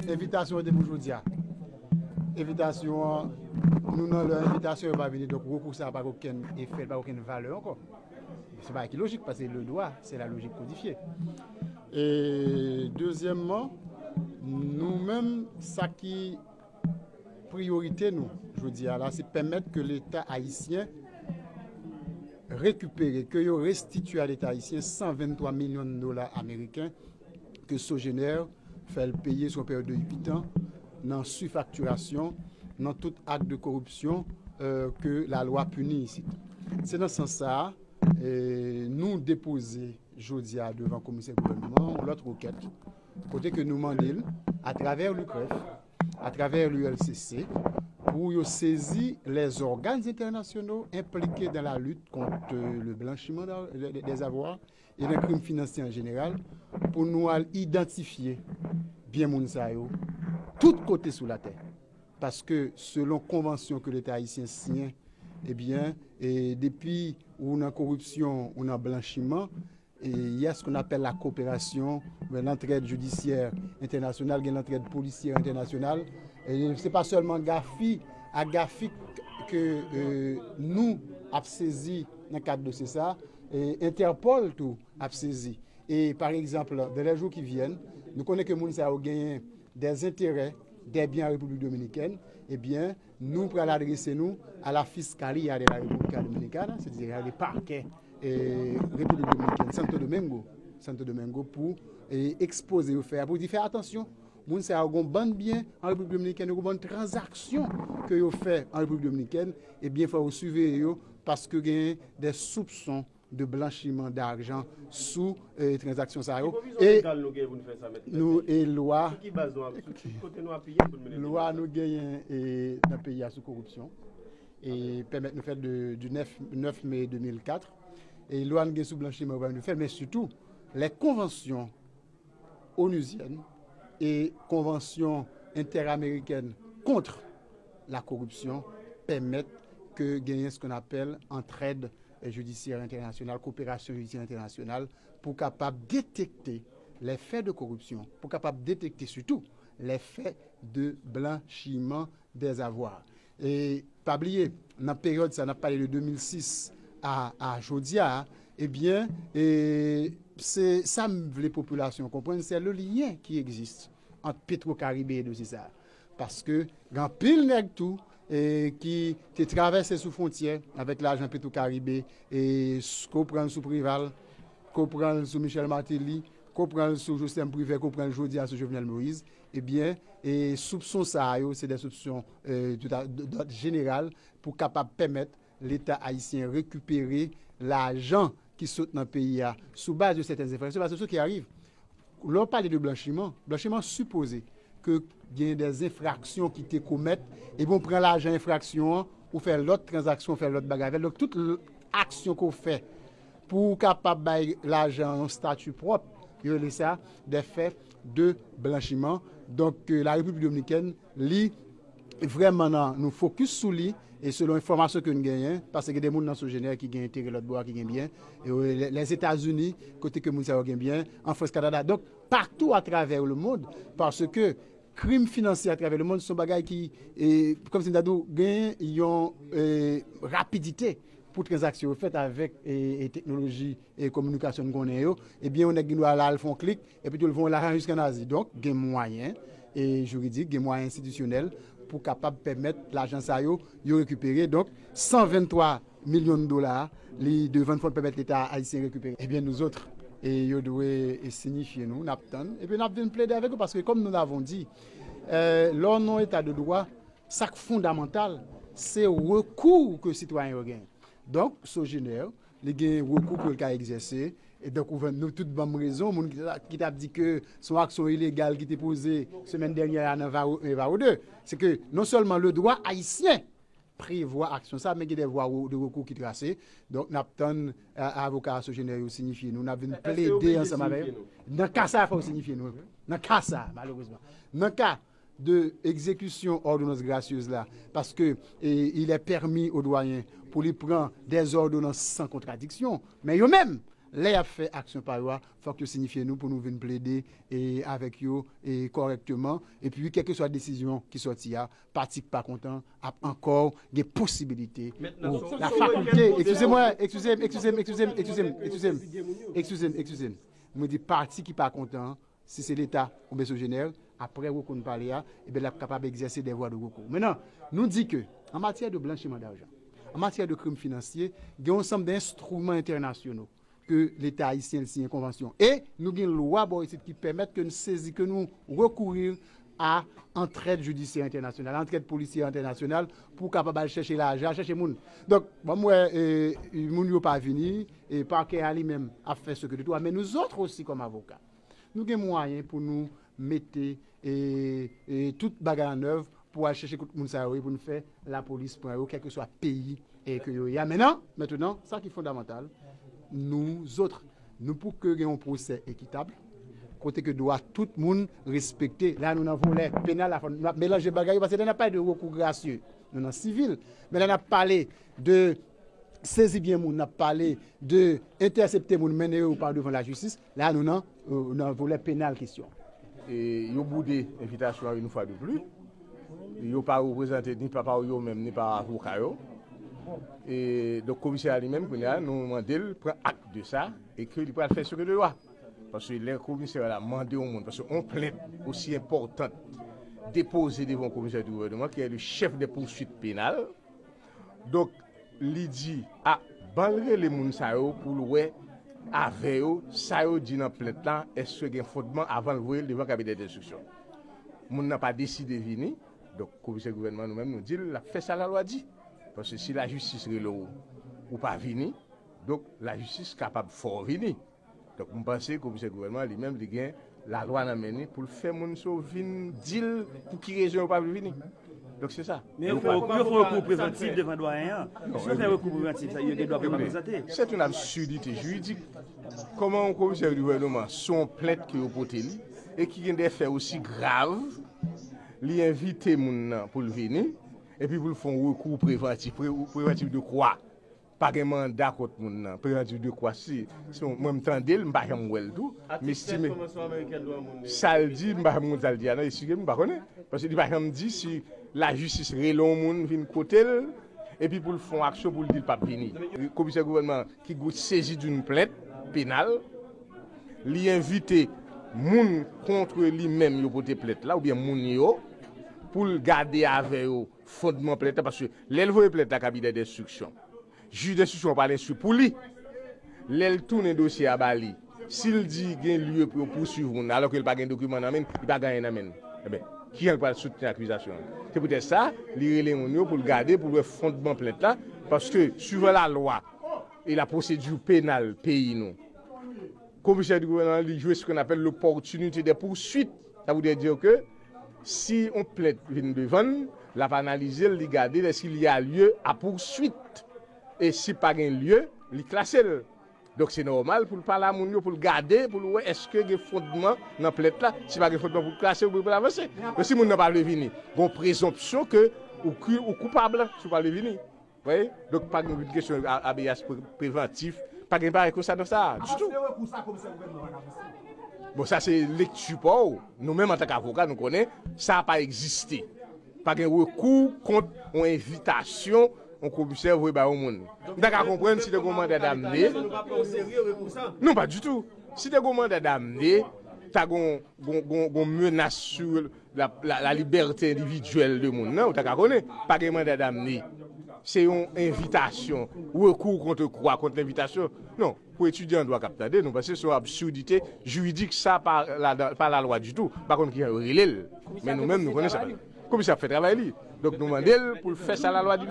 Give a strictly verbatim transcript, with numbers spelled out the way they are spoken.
Envitasyon an te pou jodi a. Envitasyon an, nou nan lè envitasyon yo pa vini, donk rekou sa a pa gen okenn efè, pa gen okenn valè ankò. Se bagay ki lojik, paske le droit, c'est la logique codifiée. E dezyèmman, nou menm, sa ki priyorite nou jodi a la, se pèmèt ke Leta ayisyen rekipere, ke yo restitye a Leta ayisyen san venntwa milyon dola ameriken ke Sogener fè l peye sou yon peryòd de uit an nan sifaktirasyon, nan tout ak de koripsyon, euh, ke lalwa pini isit. Se nan sans sa a, euh, nou depoze jodi a devan komisè gouvènman an yon lòt rekèt, kote ke nou mande l, atravè l'UCREF, atravè l'ULCC, pou yo sezi les organes internationaux impliqués dans la lutte contre le blanchiment de, de, des avoirs e nan krim finansye an jeneral, pou nou al idantifye byen moun sa yo tout kote sou latè. Paske selon konvansyon ke Leta ayisyen siyen, ebyen, e depi ou nan koripsyon, ou nan blanchiman, e il y a ce qu'on appelle la coopération, oubyen l'entraide judiciaire internationale, gen l'entraide policière internationale. E se pa sèlman GAFI, a GAFI ke, euh, nou ap sezi nan kad dosye sa, e Interpol tou ap sezi. E pa egzanp, dans les jours qui viennent, nou konnen ke moun sa yo genyen des intérêts, des biens en République dominicaine, ebyen, nou pral adrese nou à la Fiscalía de la República Dominicana, c'est-à-dire le parquet, eh, République dominicaine, Santo Domingo, Santo Domingo, pou, eh, ekspoze yo, fè, pou di fè atansyon. Moun sa yo gon bann byen an Repiblik Dominikèn, yo gon bann tranzaksyon ke yo fè an Repiblik Dominikèn, ebyen, fò yo siveye yo, paske gen de soupson de blanchiman dajan sou, eh, tranzaksyon sa yo. Ki pwovizyon legal nou gen pou nou fè sa, Mèt Kenneth? Nou, e lwa, sou ki baz nou ap, sou ki kote nou apiye pou nou mennen lwa deba sa? Nou genyen, eh, nan peyi a sou koripsyon, e pèmèt nou fè de, du neuf, neuf mai deux mille quatre, e lwa nou gen sou blanchiman yo pèmèt nou fè, men sitou, les conventions onusiennes et conventions interaméricaines contre la corruption pèmèt ke genyen ce qu'on appelle entraide judiciaire internationale, coopération judiciaire internationale, pou kapab detekte les faits de corruption, pou kapab detekte sitou les faits de blanchiment des avoirs. E pa bliye, nan peryòd sa, n ap pale de deux mille six a, a jodi a, ebyen, e se sa m vle popilasyon an konprann, c'est le lien qui existe entre Petro Caribe e dosye sa. Paske gen anpil nèg tou, e ki te travèse sou fwontyè avèk lajan Petro Caribe, e s-, ke w pran l sou Preval, ke w pran l sou Michel Martelly, ke w pran l sou Joslèm Privè, ke w pran l jodi a sou Jovenel Moïse, ebyen, e soupson sa yo, se de soupson, e, tout a, d-, d'ordre général pou kapab pèmèt Leta ayisyen rekipere lajan ki sot nan peyi a sou baz de sèten enfraksyon, paske se ki arive. Lè w pale de blanchiman, blanchiman sipoze ke gen de enfraksyon ki te komèt, epi w pran lajan enfraksyon an, ou fè lòt tranzaksyon, ou fè lòt bagay avè l. Donk, tout l-, aksyon ke w fè pou w kapab bay lajan an yon stati pwòp, yo rele sa des faits de blanchiment. Donk, euh, la Repiblik Dominikèn, li, vrèman nan, nou fokis sou li, e selon enfòmasyon ke n genyen, paske gen de moun nan Sogener ki gen enterè lòt bò a, ki gen byen, e, euh, Lèzetazini, kote ke moun sa yo gen byen, an Frans, Kanada. Donk, patou atravè le mond, paske krim finansye atravè le mond se yon bagay ki, e, kòmsi m ta di w, gen yon, e, rapidite pou tranzaksyon yo fèt avèk, e, e, teknoloji e kominikasyon n konnen yo, ebyen, yon nèg gen dwa al, al fè yon klik, epi tou l voye lajan jiska an Azi. Donk, gen mwayen, e, jiridik, gen mwayen enstitisyonèl pou kapab pèmèt lajan sa yo, yo rekipere. Donk, san venntwa milyon dola, li devan fon pèmèt Leta ayisyen rekipere. Ebyen, nou zòt, e yo dwe, e, siyifye nou, n ap tann, epi n ap vin plede avèk yo, paske, comme nous l'avons dit, e, lè w nan yon eta de dwa, sa k fondamantal, se rekou ke sitwayen yo genyen. Donk, Sogener, li gen rekou pou l ka egzèse. E donk, ou, nou tout ban m rezon, moun ki ta, ki t ap di ke se yon aksyon ilegal ki te poze semèn dènyè a nan Varo, e, Varo de. Se ke non sèlman le droit haïtien prevwa aksyon sa, men gen de vwa de rekou ki trase. Donk, n ap tann, a, avoka Sogener yo siyifye nou, n ap vin plede ansanm avè yo. Nan ka sa, fò yo siyifye nou. Nan ka sa, malerezman. Nan ka de egzekisyon òdonans grasyez la, paske, e, il est permis au doyen pou li pran des ordonnances sans contradiction. Men yo menm, Lè y ap fè aksyon pa yo a, fòk yo siyifye nou pou nou vin plede e avèk yo e kòrèkteman. Epi, kèlkeswa desizyon ki sòti a, pati k pa kontan ap ankò gen posibilite ou la fakilte, eskize mwen, eskize m, eskize m, eskize m, eskize m, eskize m, eskize m, eskize m, eskize m. Mwen di pati ki pa kontan, si se Leta oubyen se G N R, apre rekou n pale a, ebyen l ap kapab egzèse de vwa de rekou. Mentnan, nou di ke, an matyè de blanchiman dajan, an matyè de krim finansye, gen yon ansanm de enstriman entènasyonal ke Leta ayisyen l siyen konvansyon. E nou gen lwa bò isit ki pèmèt ke n sezi, ke nou rekouri a antrèd jidisyè entènasyonal, antrèd polisyè entènasyonal pou kapab al chèche lajan, al chèche moun. Donk, bon, m wè e, moun yo pa vini, e pakè a li menm ap fè seke de twa, men nou zòt osi kòm avoka, nou gen mwayen pou nou mete e, e tout bagay an èv pou al chèche kot moun sa yo ye, pou n fè lapolis pran yo, kèlkeswa peyi e ke yo ye a. Mentnan, mentnan, sa ki fondamantal, nou zòt, nou pou ke gen yon pwosè ekitab, kote ke dwa tout moun respekte. La, nou nan volè penal, la, fò n ap melanje bagay yo, paske lè n ap pale de rekou grasye, nou nan sivil. Men lè n ap pale de sezi byen moun, n ap pale de entèsepte moun, mennen yo pa devan lajistis. La, nou nan, euh, nan volè penal kesyon. E yo boude envitasyon an yon fwa de pli. Yo pa reprezante ni pa pa yo menm, ni pa avoka yo. E donk, komisè a li menm, kounye a, nou mande l pran ak de sa e ke li pral fè seke de lwa. Paske lè komisè la mande yon moun, paske yon plent osi enpòtan depoze devan yon komisè di gouvènman, ki est le chef des poursuites pénales, donk, li di, a, ban l rele moun sa yo pou l wè avè yo, sa yo di nan plent la, èske gen fondman avan l voye l devan kabinè denstriksyon. Moun nan pa deside vini, donk, komisè gouvènman, nou menm, nou di l, l ap fè sa lalwa di. Paske si lajistis rele w, ou pa vini, donk, lajistis kapab fè w vini. Donk, m panse komisè gouvènman li menm, li gen lalwa nan men li pou l fè moun sa yo vin di l pou ki rezon yo pa vle vini. Donk, se sa. Men yo fè, yo fè rekou prevantif devan dwayen an. Si yo fè rekou prevantif, sa, yo gen dwa pou yo pa prezante. C'est une absurdité juridique. Kòman yon komisè di gouvènman, se yon plent ke yo pote li, e ki gen de fè osi grav, li envite moun nan pou l vini, epi pou l fè yon rekou prevantif. Pre-, prevantif de kwa? Pa gen manda kont moun nan. Prevantif de kwa? Si, si mwen m tande l, m pa janm wè l tou. M estime sa l di, m pa janm konn sa l di a, non, eskize m, m pa konnen. Paske li pa janm di si lajistis rele yon moun vin kote l, epi pou l fè yon aksyon pou l di l p ap vini. Komisè gouvènman ki gwo sezi d'une plainte pénale, li envite moun kont li menm yo pote plent la, oubyen moun yo, pou l gade avè yo fondman plent la, paske lè l voye plent la kabinè denstriksyon, jij denstriksyon an pral enstwi pou li. Lè l tounen dosye a ba li, si l di gen lye pou yo pouswiv moun nan, alò ke l pa gen dokiman nan men l, li pa gen anyen nan men l, enben, kijan l pral soutni akizasyon an? Se poutèt sa, li rele moun yo pou l gade, pou l wè fondman plent la, paske, suivan lalwa e la pwosedi penal peyi nou, komisè di gouvènman, li jwe ce qu'on appelle l'opportunité des poursuites. Ça voudrait dire que si yon plent vin devan l, l ap analize l, li gade l, est-ce qu'il y a lieu à poursuite? E si pa gen lye, li klase l. Donk, se nòmal pou l pale a moun yo, pou l gade, pou l wè èske gen fondman nan plent la. Si pa gen fondman pou l klase, pou l avanse. Men si moun nan pa vle vini, gen yon prezonpsyon ke ou, ki, ou koupab si w pa vle vini. Wi, donk pa gen kesyon a-, habeas pre-, prevantif, pa gen bagay konsa nan sa a, ditou. Bon, sa se lekti pa w. Nou menm antanke avoka, nou konnen sa pa egziste. Pa gen rekou kont yon envitasyon yon komisè voye bay yon moun. M ta ka konprann si te gen yon manda damne. Non, pa ditou. Si te gen yon manda damne, ta gen yon, gen, gen, gen menas sou la, la, la liberté individuelle de moun nan, ou ta ka konnen, pa gen manda damne. Se yon envitasyon, rekou kont kwa, kont lenvitasyon. Non, pou etidyan an dwa k ap tande, nou panse se yon absurdite jiridik, sa pa la, pa lalwa ditou. Pa konn kijan yo rele l. Men nou menm, nou konnen sa. Komisè ap fè travay li. Donk, nou mande l pou l fè sa lalwa di.